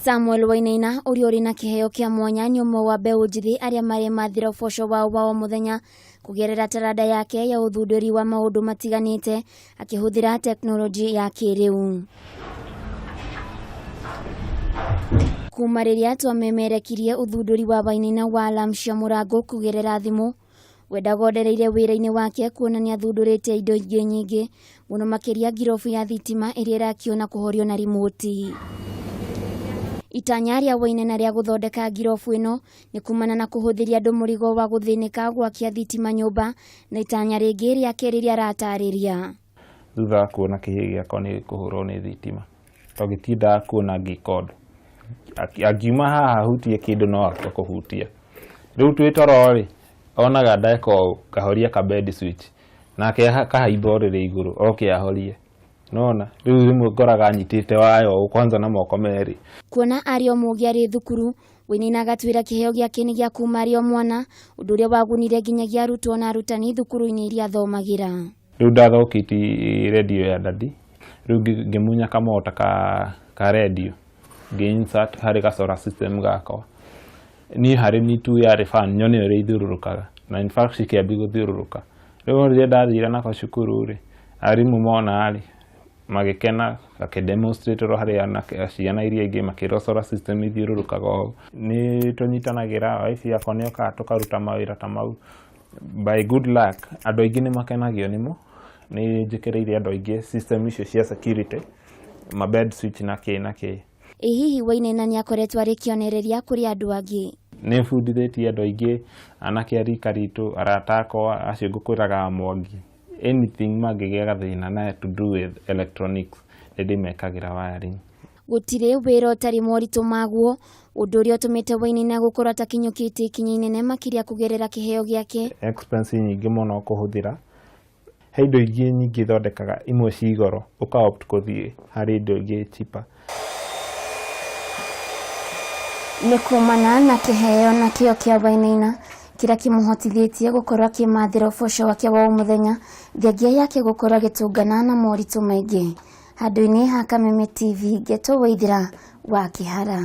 Samuel Wainaina ũrĩa ũrĩ na kĩheo kĩa mwanya nĩ ũmwe wa mbeũ njĩthĩ arĩa maremathĩra ũboco wao wa o mũthenya kũgerera taranda yake ya ũthundũri wa maũndũ matiganĩte akĩhũthĩra tekinoronjĩ ya kĩrĩu. Kuma rĩrĩa twamemerekirie ũthundũri wa Wainaina wa alarm cia mũrango kũgerera thimũ, we ndagondereire wĩra-inĩ wake kuona nĩ athundũrĩte indo ingĩ nyingĩ mũno makĩria ngirobu ya thitima ĩrĩa ĩrakio na kũhorio na rimoti. Itanya rĩa Wainaina rĩa gũthondeka ngirobu ĩno nĩ kumana na kũhũthĩria andũ mũrigo wa gũthĩnĩka gwakia thitima nyũmba na itanya rĩngĩ rĩake rĩrĩa aratarĩria. Thutha wa kuona kĩhĩĩ gĩakwa nĩ kũhũrwo nĩ thitima tondũ gĩtiendaga kuona ngĩka ũndũ, angiuma haha ahutie kĩndũ no akue kũhutia. Rĩu twĩ toro rĩ, onaga ndeka ũũ ngahoria ka bed switch nake akahaimba ũrĩrĩ igũrũ oke ahorie. Nĩwona? Rĩu rĩmwe ngoraga anyitĩte waya ũũ kwanza na moko merĩ. Kuona arĩ o mũũgĩ arĩ thukuru, Wainaina agatwĩra kĩheo gĩake nĩ gĩa kuma arĩ o mwana, ũndũ ũrĩa wagunire nginyagia arutwo na arutani thukuru-inĩ iria athomagĩra. Rĩu ndathũkĩtie redio ya daddy, rĩu ngĩmunya kamota ka redio, ngĩ insert harĩ ga solar system gakwa. Niĩ harĩ niĩ tu yarĩ fan nyone ũrĩa ithiũrũrũkaga, na in fact cikĩambia gũthiũrũrũka. Rĩu rĩrĩa ndathire nako cukuru rĩ, arimũ mona rĩ, magĩkena, ngakĩ demonstrate ĩrwo harĩ anake, ciana iria ingĩ makĩrwo solar system ithiũrũrũkaga ũũ. Nĩ tũnyitanagĩra, wife yakwa nĩ okaga tũkaruta mawĩra ta mau. By good luck, andũ aingĩ nĩ makenagio nĩmo, nĩ njĩkĩrĩire andũ aingĩ system icio cia security, ma bed switch na kĩ na kĩ. Ĩ hihi Wainaina nĩ akoretwo arĩ kĩonereria kũrĩ andũ angĩ? Nĩ bundithĩtie andũ aingĩ, anake a rika ritũ, arata akwa, acio ngũkwĩraga a Mwangi, anything mangĩgĩa gathĩna na to do with electronics, nĩ ndĩmekagĩra wiring. Gũtirĩ wĩra ũtarĩ moritũ maguo, ũndũ ũrĩa ũtũmĩte Wainaina gũkorwo atakinyũkĩtie ikinya inene makĩria kũgerera kĩheo gĩake. Expense nyingĩ mũno kũhũthĩra, he indo ingĩ nyingĩ thondekaga imwe ci goro, ũka opt gũthiĩ harĩ indo ingĩ cheaper. Nĩ kumana na kĩheo na kĩo kĩa Wainaina kĩrĩa kĩmũhotithĩtie gũkorwo akĩmathĩra ũboco wake wa o mũthenya thengia yake gũkorwo agĩtũngana na moritũ maingĩ. Handũ-inĩ ha Kameme TV, Ngeto Waithĩra wa Kĩhara.